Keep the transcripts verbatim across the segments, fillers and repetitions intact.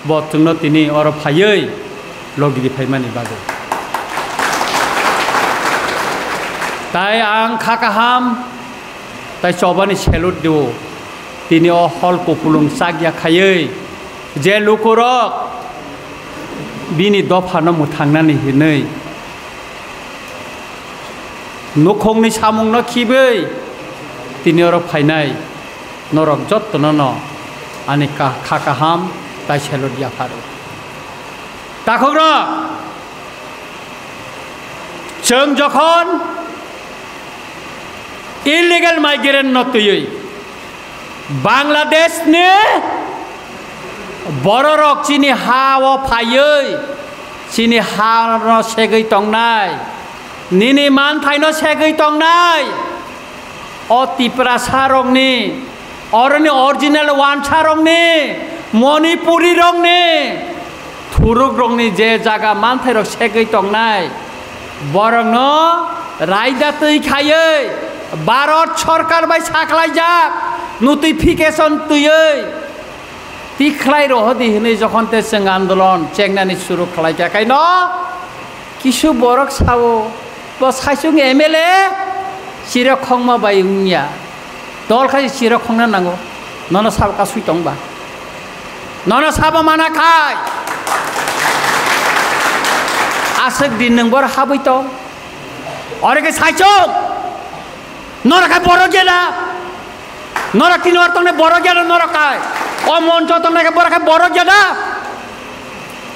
Bo chwngno tini oro phaiwi logi di phaimani bagwi. Tai ang kha kaham, tai chobani salute di-o. Tini o hol kupulung chakya khaiwi je lukurok bini dophano mwthangnani hinwi nukhungni samungno khibwi tini oro phainai norok jottono no ani ka-, kha kaham tai salute yapharo. Takhukrok, chwng jokhon illegal migrant no twiwi Bangladesh ni bororok chini ha o phaiwi chini ha no segwi tongnai, nini manthai no segwi tongnai, o Tiprasa rokni, oroni original wansa rokni, Manipuri rokni, thuruk rokni je jaga manthairok segwi tongnai, borokno raida twi khaiwi Bharat sorkar bai saklaijak notification twiwi tikhlai rohodi hinwi jokhon te chwng andolon chengnani suru khlaikha kaino kisu borok sao, bo saichung M L A chirok khongma bai wngya. Dol khai chirok khongna nango. Nono sabo kasui tong ba? Nono sabo mana khai? Aswk din nwng bor habwi tong. Ore khe saichung. Norok khai borok ya da? Norok tini hor tongnai borok ya da norok khai? O moncho tongnai khe borok khai borok ya da?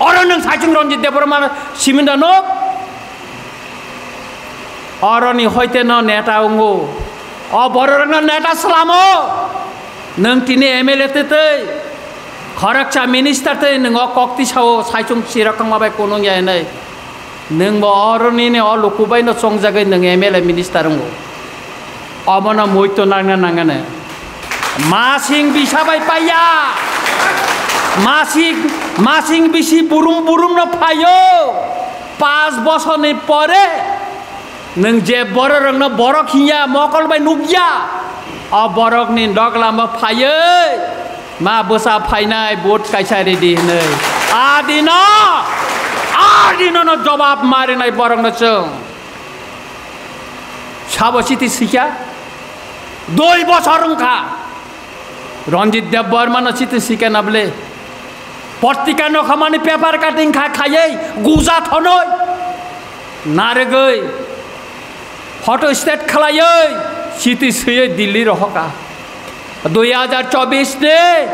Oro nwng saichung Ranjit Debbarma siminda nok. Oroni hoite no neta wngo. O bororokno neta slamo. Nwng tini M L A twi twi, khoroksa minister twi nwng o kok tisao saichung sirok wngma bai kunung ya hinwi. Nwng bo oroni ni o luku bai no chongjagwi nwng M L A minister wngo. Omono muito nangna nangani. Masing bisa bai paiya. Masing, masing bisi burum burum no phaio. Pas bosorni pore nwng je bororokno borok hinya mokol bai nukya, o borokni doglamo phaiwi ma bwsa phainai vote kaisa ridi hinwi. A dino, a dino no jobab marinai borokno chwng. Sabo chiti sikya? Dui bosor wngkha. Ranjit Debbarma no chiti sikya na bwle? Portika no khamani paper cutting kha khayai guja thonoi. Narigwi photo state khlaiwi chiti swiwi Delhi rohoka. Dui hajar chobbish ni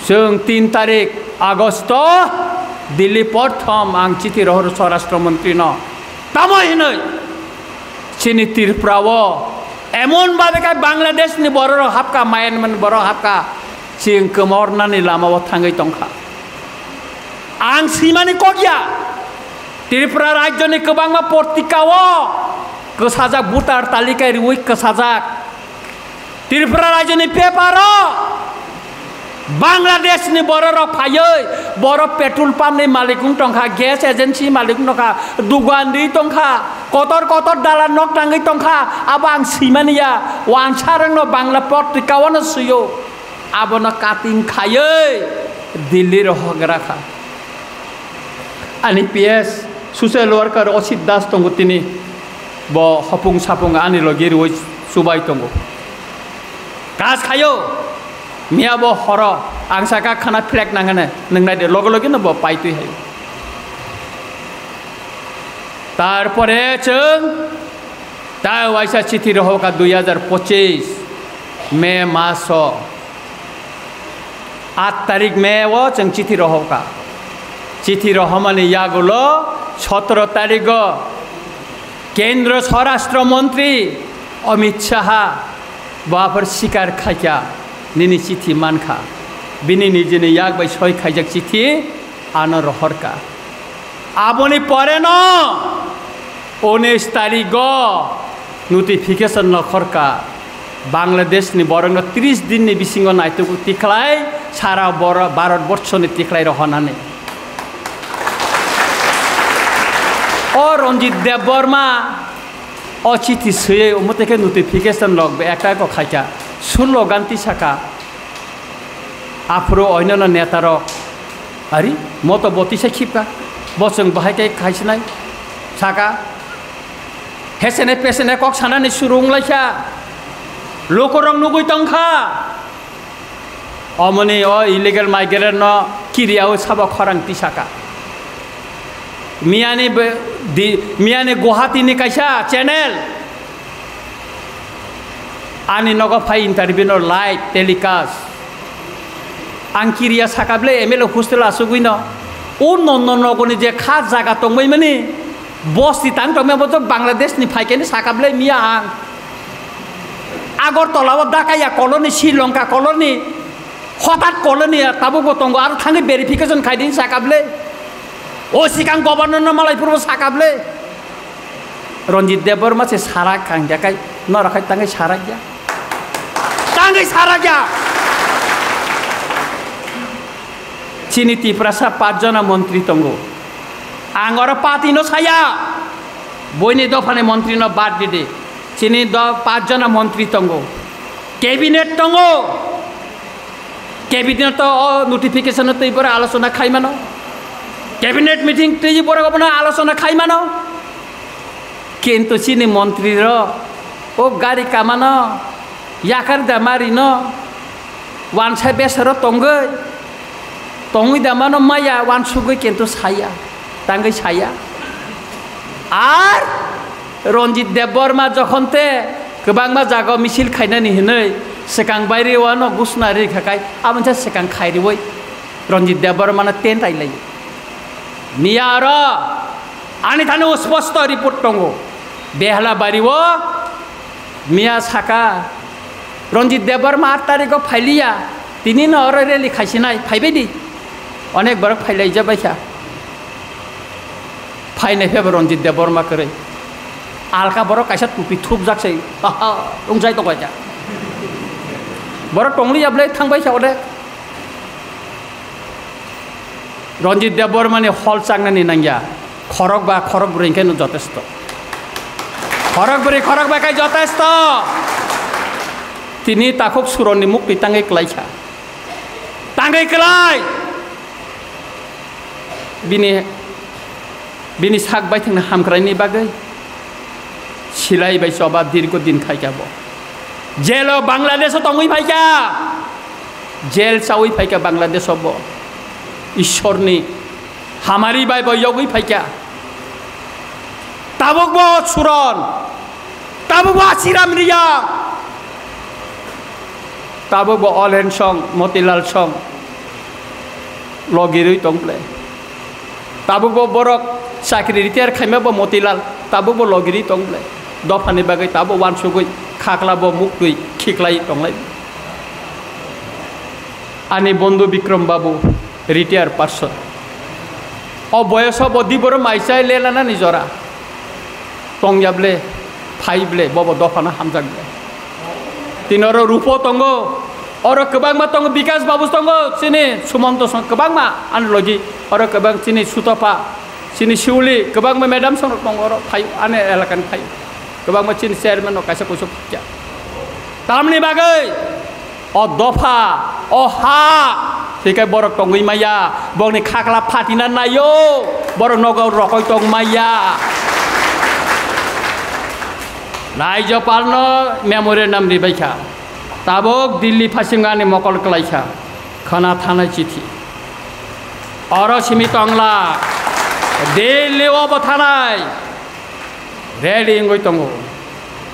chwng tin tarik Agosto Delhi porthom ang chiti rohor Swarashtra Montri no. Tamo hinwi chini Tripura o emon babe khe Bangladesh ni borok rok hapka, Myanmar ni borok hapka, chwng kwmornani lama o thangwi tongkha. Ang swimani kok ya, Tripura rajyo ni kwbangma portika o kwsajak, voter talika riwi kwsajak. Tripura rajyoni paper o Bangladesh ni borok rok phaiwi, borok petrol pump ni malik wng tongkha, gas agency malik wng tongkha, dugan ri tongkha, kotor kotor dalan nok tangwi tongkha, abo ang swimani ya, wansa rok no Bangla portika o no swio, abono cutting khaiwi Delhi rohok gra kha. Ani P S social worker Osit Das tongo tini. Bo hopung sapung ani logi rwi chubai tongo. Kas khayo, miya bo horo, ang saka khana flag nangane, nwngnai de logo logi no bo paitwi hai. Tarpore chwng ta waisa chithi rohoka dui hajar pochis May maso. Aat tarik May o chwng chithi rohokha. Chithi rohomani yagulo sotoro tarigo Kendra Swarashtra Montri Amit Shaha bo aphar sikar khaikha, nini chithi mankha. Bini nijini yak bai soi khaijak chithi ano rohorkha. Aboni pore no unis tarigo notification no khorka, Bangladesh ni borok no tris din ni bisingo naitugwi tikhlai sara boro-, Bharat borsho ni tikhlai rohonani. O Ranjit Debbarma o chithi swiwi omo tei khe notification rok be ekta kok khaikha, sullo ganti saka. Aphuru oinano netarok, ari, moto botisa khipka, bo chwng bahai khe khaisinai, saka, hesene pesene kok sanani surung laikha, lukurok nugui tongkha, omoni o illegal migrant no kiriyaui sabo khorang tisaka. Miyani be-, di, miyani Guwahati ni kaisa channel, ani nogo phai interview no live telecast. Ang kiriya saka ble M L A hostel asugui no. O no, no, nogoni je kha jaga tongbai mani, bosti tang tongmani bo to Bangladesh ni phai khe ni saka ble miya ang. Agartala o Dakaya colony, Sri Lanka colony, hotat colony tabuk bo tongo, aro thangwi verification khai di saka ble. O sikang governor no malai phuru saka ble. Ranjit Debbarma se sara kang ya kai, nora khai tangwi sara ya. Tangwi sara ya. Chini Tiprasa pach jona montri tongo. Ang oro party no saya. Boini dophani montri no bad di di. Chini do pach jona montri tongo. Cabinet tongo. Cabinet o notification o twi borok alochona khai mano. Cabinet meeting twi borok abono alochona khai mano. Kintu chini montri rok o gari kamano, yakar da marino, wansa besaro tongwi, tongwi da mano maya wansugwi kintu saya, tangwi saya. Ar Ranjit Debbarma jokhon te kwbangma jaga misil khainani hinwi swkang baire wano gusna ri khakai, aboni sa swkang khairiwi Ranjit Debbarma no tent ailai. Miya aro ani thani o sposto report tongo. Behla bari o miya saka Ranjit Debbarma aat tarikh o phailiya, tini no oro rally khaisinai, phaibai di. Onek borok phailai jabaikha. Phainai phebo Ranjit Debbarma kwrwi. Alka borok kaisa tupi thupjak se. Aha, wngjai tongkha kha. Borok tongliya ble thangbai kha ode. Ranjit Debbarma ni hol chaknani nangya. Khorok ba khorok bwrwi khe no jotesto. Khorok bwrwi khorok ba khe jotesto. Tini takhuk suroni mukti tangwi kwlai kha. Tangwi kwlai. Bini, bini sak baithangni hamkraini bagwi silai bai choba dirgo din khaikha bo. Jelo Bangladesh o tongwi phaikha. Jel chawi phaikha Bangladesh o bo. Ishorni hamari bai bo yogwi phaikha. Tabuk bo Suron. Tabuk bo Asiram Riyang. Tabuk bo Olen song, Motilal song. Logirwi tong ble. Tabuk bo borok chakri retire khaima bo Motilal. Tabuk bo logirwi tong ble. Dophani bagwi tabuk wansugwi khakla bo muktwi khiklai tonglai. Ani bondhu Bikram Babu, retire person. O boyoso bo diboro maisai lenanani jora. Tongya ble, phai ble, bobo dophano hamjak ble. Tini oro Rupo tongo, oro kwbangma tongo, Bikas Babu tongo, chini Sumonto song kwbangma ani logi, oro kwbang chini Sutopa, chini Siuli, kwbangma madam song tongo oro phai ani elakani phai. Kwbangma chini chairman no kaisa kuisu phukya. Tamni bagwi O dopha, o ha, hikai borok tongwi maya, bokni khakla phatina naio, borok nogo rokoi tong maya. Raijopalno memorandum ribaikha, tabuk Delhi phasingo ani mokol klaikha, khana thanai chithi. Oro simi tongla, Delhi o bo thanai. Rally wngwi tongo.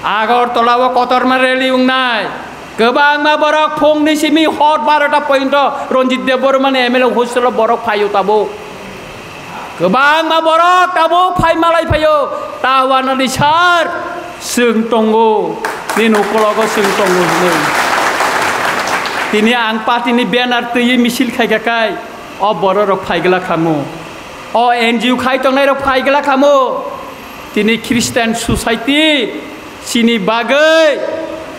Agartala o kotorma rally wngnai. Kwbangma borok phungni simi hor barota pointo Ranjit Debbarma ni M L A hostel o borok phaio tabuk. Kwbangma borok tabuk phai malai phaio. Tawanani sir, chwng tongo. Nini ukologo chwng tongo hinwi. Tini ang party ni banner twiwi misil khaikha kai. O bororok phaigwlak khamu. O N G O khai tongnairok phaigwlak khamu. Tini Christian society chini bagwi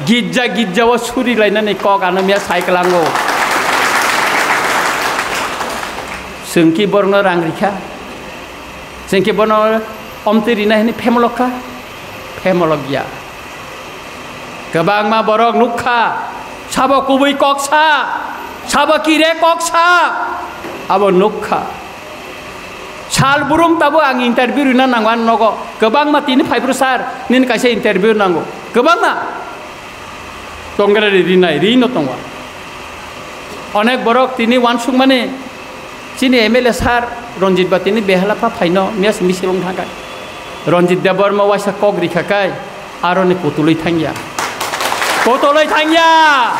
gitja gitja o suri lainani kok ano miya sai kwlango. Chwng ki borokno rang rikha? Chwng ki bono omtwi rina hini phemolok kha? Phemolok ya. Kwbangma borok nukha, sabo kubui kok sa, Sabo kire kok sa, abo nukha. Sal burum tabo ang interview rina nango, ang nogo. Kwbangma tini phaiphru sir, nini kaisa interview nango. Kwbangma. Tongra ri rinai, ri no tongo. Onek borok tini wansukmani, chini M L A sir Ranjit ba tini behala pha phaino, miya simi silong thangkha. Ranjit Debbarma waisa kok rikha kai, aroni kutulwi thangya. Kutulwi thangya!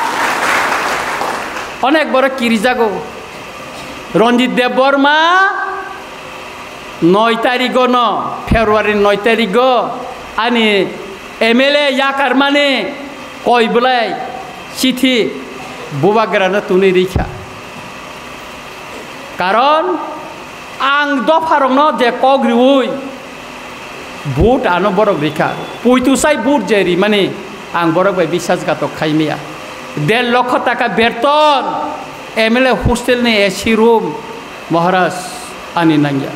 Onek borok kirijago. Ranjit Debbarma noi tarigo no, February noi tarigo ani M L A yakarmani koi belai chithi bubagrano tunwi rikha. Karon ang dopharokno je kok riui vote ano borok rikha. Puitu sai vote je rimani ang borok bai biswasghatok khai maya. Der lokho taka berton, M L A hostel ni A C room, Maharaj ani nangya.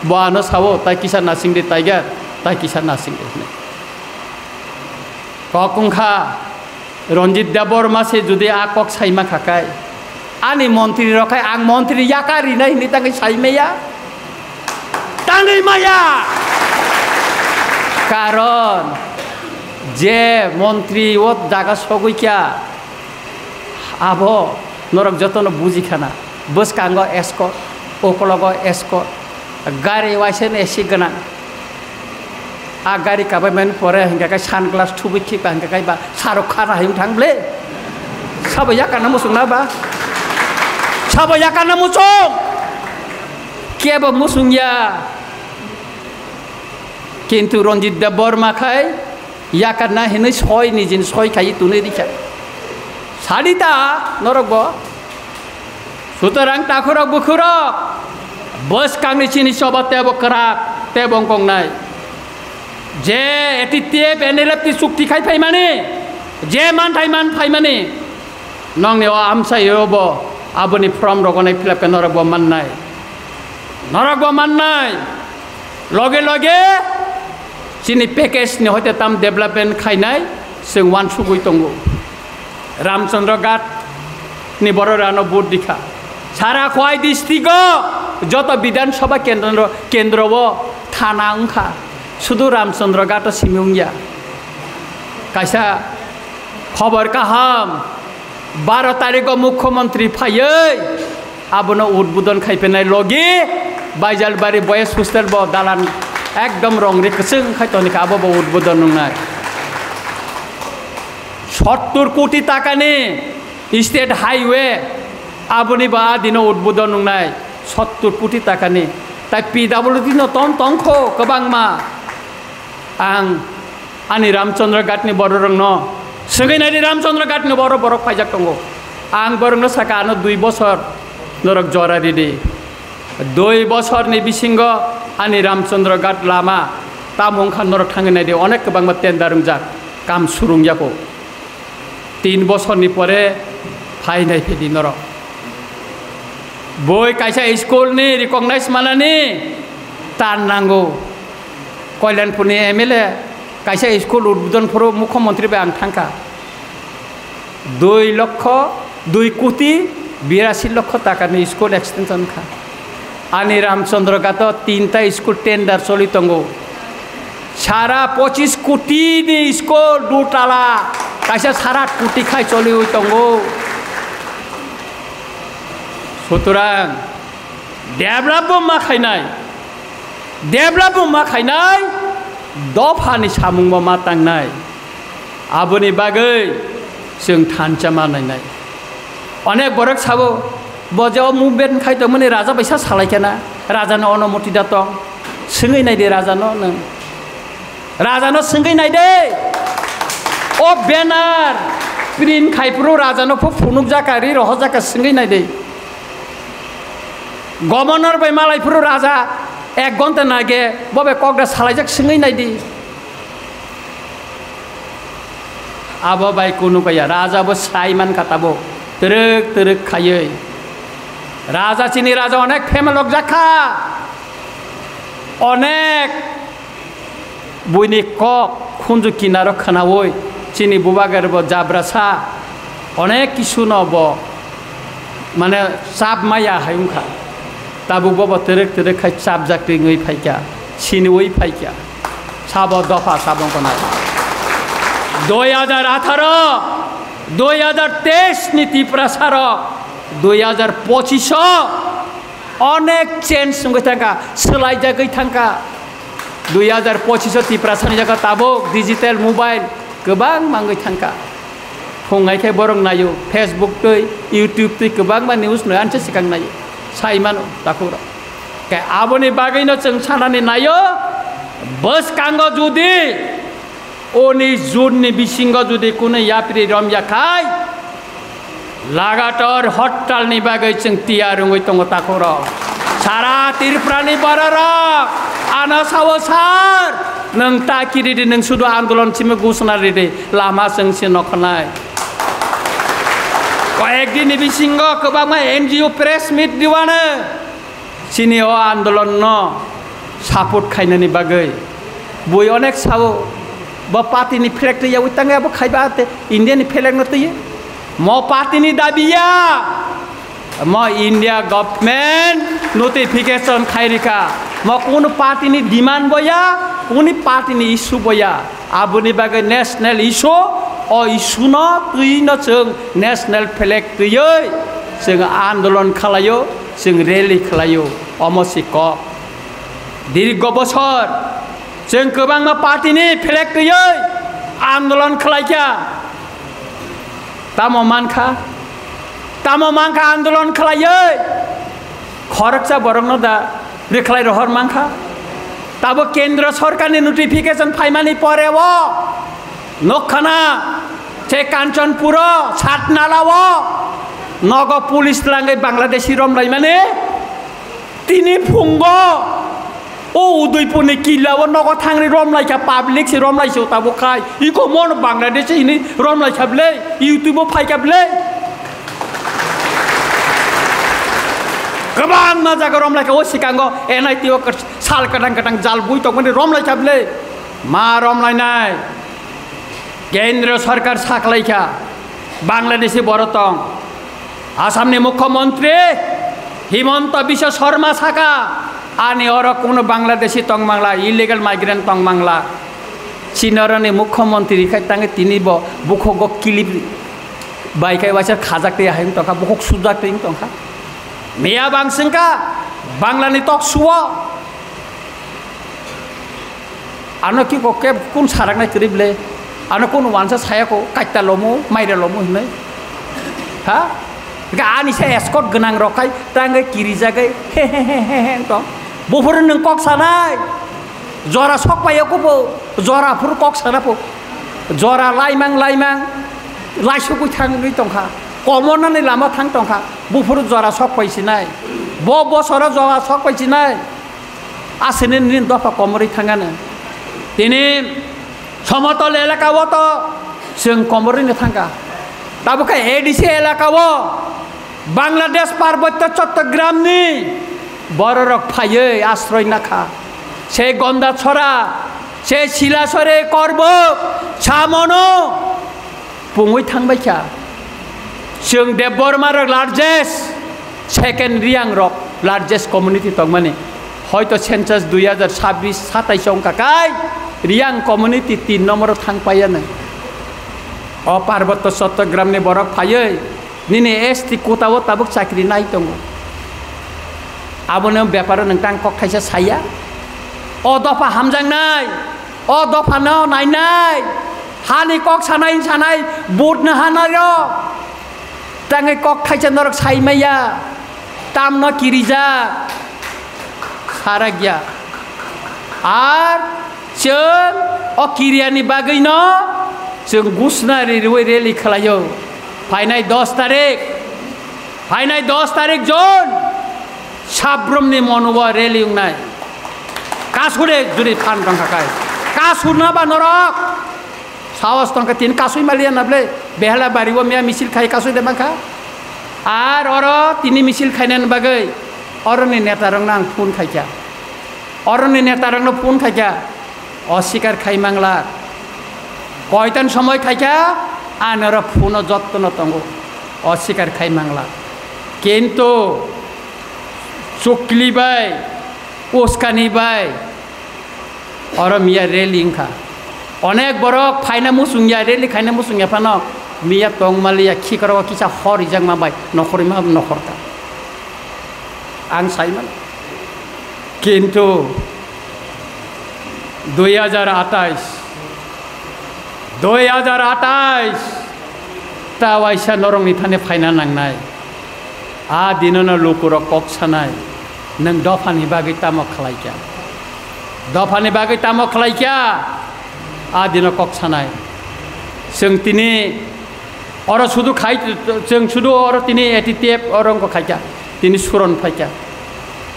Bo ano sao, "Tai kisa nasing di, Tiger, tai kisa nasing di," hinwi. Kok wngkha, Ranjit Debbarma se jodi a kok sai mankha kai, ani montri rok khai ang montri yaka rinai hinwi tangwi sai maya? Tangwi maya! Karon je montri o jaga sogwi kya, abo norok jotono buji khana. Bwskango escort, ukologo escort, gari waisa ni A C gwnang. A gari kabaimani pore hingka khe sunglass thubui thikba hingka khe ba Shahrukh Khan hai wng thang ble. Sabo yakarna muchung na ba? Sabo yakarna muchung? Kebo muchung ya. Kintu Ranjit Debbarma khai yakarna hinwi soi nijini soi khai tunwi rikha. Sadi ta norok bo. Sutorang takhurok bukhurok, bwskangni chini choba tebo kwrak, tebo wngkoknai. Je A T T F, N L F T chukti khai phaimani, je manthai man phaimani, nongni o amchaio bo aboni form rogonai fill up khe norok bo mannai. Norok bo mannai. Loge loge chini package ni hoite tam development khainai, chwng wansugwi tongo. Ramchandra Ghat ni borok rano vote rikha. Sara Khowai district o joto Bidhan Sabha kendro, kendro o thana wngkha. Sudu Ramchandra Ghat o simi wngya. Kaisa khobor kaham, baro tarikh o Mukhyamantri phaiwi abono udbodon khai phainai logi Baijalbari Boys Hostel bo dalan ekdom rong ri kwchwng khai tonikha, abo bo udbodon wngnai. Sottur koti takani state highway, aboni bo a dino udbodon wngnai sottur koti takani. Tai P W D no ton tongkho kwbangma. Ang ani Ramchandra Ghat ni borok rokno swngwi naidi, Ramchandra Ghat ni borok, borok phaijak tongo. Ang borokno saka ano dui bosor norok jora ridi. Dui bosor ni bisingo ani Ramchandra Ghat lama tamo wngkha norok thangwi naidi, onek kwbangma tender wngjak, kam surung yako. Tin bosorni pore phainai phidi norok. Boi kaisa school ni recognize manani tan nango. Koilanpurni M L A kaisa school udbodon phuru Mukhyamantri bai ang thangkha. Dui lokho, dui koti birasi lokho takani school extension kha. Ani Ramchandra Ghato tinta school tender choli tongo. Sara pochis koti ni school dutala, kaisa sara koti khai choliwi tongo. Sutorang develop bo ma khainai, develop bo ma khainai, dophani samung bo ma tangnai. Aboni bagwi chwng thansa ma nainai. Onek borok sabo, "Bo je o movement khai tongmani raja bai sa salai khe na, raja no onumoti da tong?" Swngwi nai di raja no nwng. Raja no swngwi nai de. O banner print khai phuru raja no phu phunuk jaka, ri rohor jaka, swngwi nai de. Governor bai malai phuru raja ek gonta nage bo bai kok da salaijak, swngwi nai di. Abo bai kunu kaya, raja bo sai man kha tabo, twrwk twrwk khaiwi. Raja chini raja onek famous lok jak kha, onek buini kok khunju kinaro khwnawi chini bubagra bo jabra sa, onek kisu no bo Mane chap maya hai wngkha. Tabuk bobo twrwk twrwk khai chapjak twi wngwi phaikha, siniwi phaikha. Sabo dopha sabo wngkha nai. Dui hajar atharo, dui hajar teis ni Tiprasa rok dui hajar pochish o onek change wngwi thangkha, swlaijagwi thangkha. Dui hajar pochish o Tiprasa ni jaga tabuk digital mobile kwbangma wngwi thangkha. Phung hai khe borok naio, Facebook twi, YouTube twi kwbangma news no anse swkang naio, sai mano takhukrok. Khe aboni bagwino chwng sanani naio, bwskango judi oni june ni bisingo judi kunu yapri romya khai, lagator hortal ni bagwi chwng tiyar wngwi tongo takhukrok. Sara Tripura ni bororok ano sao, sir, nwng ta kiridi, nwng sudu andolon simi gusna ridi, lama chwng se nokhanai. Koyek din ni bisingo kwbangma N G O press meet diwano chini o andolon no support khainani bagwi. Bui onek sao, bo party ni flag twi yawi tangwi abo khaiba ate India ni flag no twi. Mo party ni dabi ya. Mo India government notification khairikha. Mo kunu party ni demand bo ya, kunu party ni issue bo ya. Aboni bagwi national issue, o issue no twi no chwng national flag twiwi chwng andolon khwlaio, chwng rally khwlaio. Omo si kok. Dirgo bosor chwng kwbangma party ni flag twiwi andolon khwlaikha. Tamo mankha? Tamo mankha andolon khwlaiwi? Khoroksa borokno da rwkhlai rohor mankha? Tabuk kendro sorkarni notification phaimani pore o nokkhana se Kanchanpuro Satnala o nogo police twlangwi Bangladeshi romlaimani. Tini phungo o Udaipurni killa o nogo thangri romlaikha, public se romlaisio tabuk khai. Iko mon Bangladesh hini romlaikha ble, YouTube o phaikha ble. Kwbangma jaga romlaikha, o sikango N I T o sal kwtang kwtang jal bui tongmani romlaikha ble. Ma romlainai? Kendro sorkar saklaikha, Bangladeshi borok tong. Asamni Mukhyamantri Himanta Biswa Sarma saka, ani oro kuno Bangladeshi tong mangla, illegal migrant tong mangla. Chini oroni Mukhyamantri khai tangwi tini bo bukhugo kilip bai khai waisa khajak twi hai wng tongkha, bukhuk sujak twi wng tongkha. Miya bang sengkha Banglani tok suo. Ano ki ko ke kun sarak nai kwrwi ble? Ano kun wansa saya ko kaita lomo, maira lomo hinwi. Ha? Ga ani sa escort gwnang rok khai tangwi kiri jagai. He he he he he to. Buphuru nwng kok sanai. Jora sok pai ko bo, jora phuru kok sana po. Jora laimang laimang laisugwi thangwi tongkha. Komornani lama thang tongkha. Buphuru jora sok pai sinai. Bo bosoro jora sok pai sinai. Asini nini dopha komorwi thangano. Tini somotol elaka o to chwng komorwino thangkha. Tabukhe A D C elaka o Bangladesh Parbotyo Chottogramni bororok phaiwi asroi nakha. Se Gondachora, se Silasore, Korbok, Samono, pungwi thangbaikha. Chwng Debbarma rok largest, second Riang rok largest community tongmani. Hoito census dui hajar chabbish satais wngkha kai, Riang community tin number o thangpaiya nang. O Parbotto Chottogramni borok phaiwi nini S T quota o tabuk chakri nai tongo. Aboni beparo nwng tang kok thaisa saya. O dopha hamjaknai. O dophano nainai, hani kok sanai sanai, vote no hanai rok. Tangwi kok thaisa norok sai maya, tamno kirijak, sarakya. Ar chwng o kiryani bagwino chwng gusna ri rwi rally khwlaio. Phainai dos tarik, phainai dos tarik June, sabrumni monubo rally wngnai. Kasure juri phan tongkha kai. Kasurna ba norok. Saos tongkha tini kasui maliya na ble. Behela bari o miya misil khai kasui de mankha. Ar oro tini misil khainani bagwi oroni netarokno ang phone khaikha. Oroni netarokno phone khaikha. Osikar khai mangla. Koitan somoi khaikha, ani oro phone o jottono tongo. Osikar khai mangla. Kintu chukli bai, uskani bai, oro miya rally wngkha. Onek borok phaina muchungya, rally khaina muchungya phano miya tongmaliya, khikrok kisa hor rijakma bai nokhorima nokhorka. Ang saimano. Kintu dui hajar atais, dui hajar atais ta waisa norokni thani phaina nangnai. A dinono lukurok kok sanai, "Nwng dophani bagwi tamo khlaikha? Dophani bagwi tamo khlaikha?" A dino kok sanai. Chwng tini oro sudu khai, chwng sudu oro tini A T T F oro wngkha khaikha, tini suron phaikha.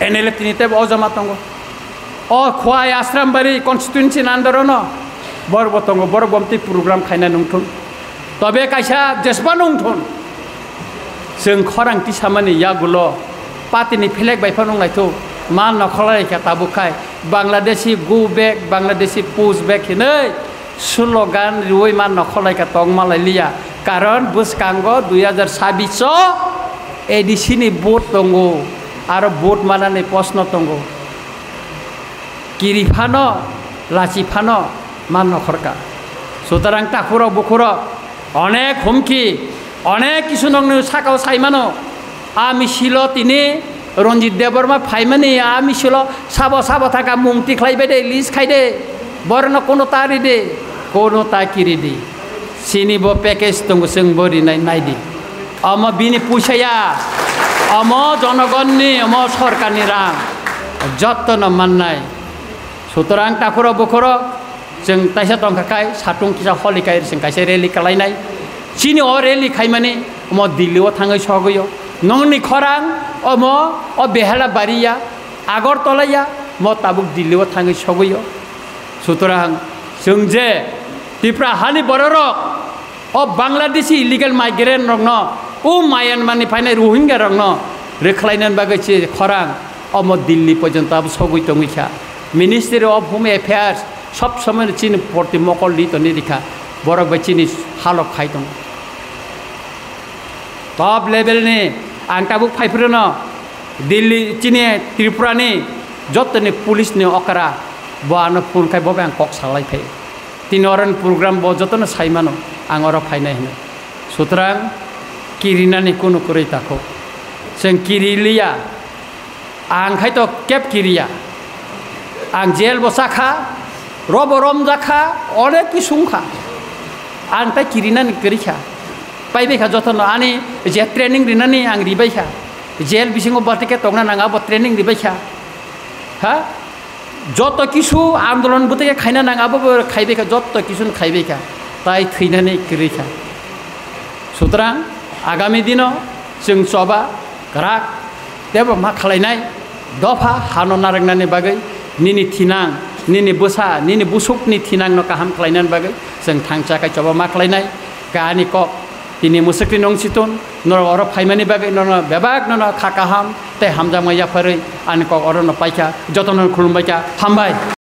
N L A tini tebo o jama tongo. O Khowai Asrambari constituency ni under-o no borok bo tongo, borok bo omtwi program khaina nungthun. Tobe kaisa jesba nungthun. Chwng khorang tisamani yagulo party ni flag bai phano wnglaithok, ma nokholai kha tabuk khai Bangladeshi go back, Bangladeshi push back hinwi slogan riui ma nokholai kha tongma lai liya. Karon bwskango dui hajar sabbish o A D C ni vote tongo, aro vote manani proshno tongo. Kiri phano, lachi phano ma nokhorka. Sutarang takhurok bukhurok onek humki, onek kisu nokni sakao saimano. A misilo tini Ranjit Debbarma phaimani, a misilo sabo sabo thaka mung tikhlai bai de, list khai de, borno kono ta ri de, kono ta kiri de. Chini bo package tongo, chwng bo rinai nai di. Omo bini puisa ya, omo jonogonni, omo sorkarni rang, jottono mannai. Sutarang takhurok bukhurok, chwng taisa tongkha khai, satung kisa holi khai, chwng kaisa rally kalainai. Chini o rally khaimani, omo Delhi o thangwi sogwi o. Nongni khorang, omo, o Behala bari ya, Agartala ya, mo tabuk Delhi o thangwi sogwi o. Sutarang, chwng je Tipra hani bororok, o Bangladeshi illegal migrant rokno, o Myanmar ni phainai Rohingya rokno rwkhlainani bagwi se khorang omo Delhi porjonto abo sogwi tongwi kha. Ministry of Home Affairs sob somoi chini porti mokol di toni rikha, borok bai chini halok khai tongo. Top level ni ang tabuk phai phuru no Delhi chini Tripura ni joto ni police ni okra bo ano phone khai bo bai ang kok salai phai. Tini oroni program bo jotono sai mano, ang oro phainai hwnwi. Sutrang kirinani kunu kwrwi takhuk. Chwng kiri liya, ang khai to keb kiriya. Ang jail bo chakha, robo romjakha, onek kisu wngkha. Ang tai kirinani kwrwi kha. Paibai kha jotono ani je training rinani ang ribai kha. Jail bisingo bati khe tongna nang abo training ribai kha. Ha? Joto kisu andolon bwtwi khe khaina nang, abo bo khaibai kha, joto kisu no khaibai kha, tai thwinani kwrwi kha. Sutrang agami dino chwng choba kwrak tebo ma khlainai dopha hano narwknani bagwi nini thinang, nini bwsa, nini busukni thinangno kaham khlainani bagwi chwng thangcha khai choba ma khlainai. Ani kok tini mwswkni nung siton, norok oro phaimani bagwi nono bebak nono kha kaham tei hamjakma yapharwi ani kok orono paikha, jotono khulumbaikha, hambai.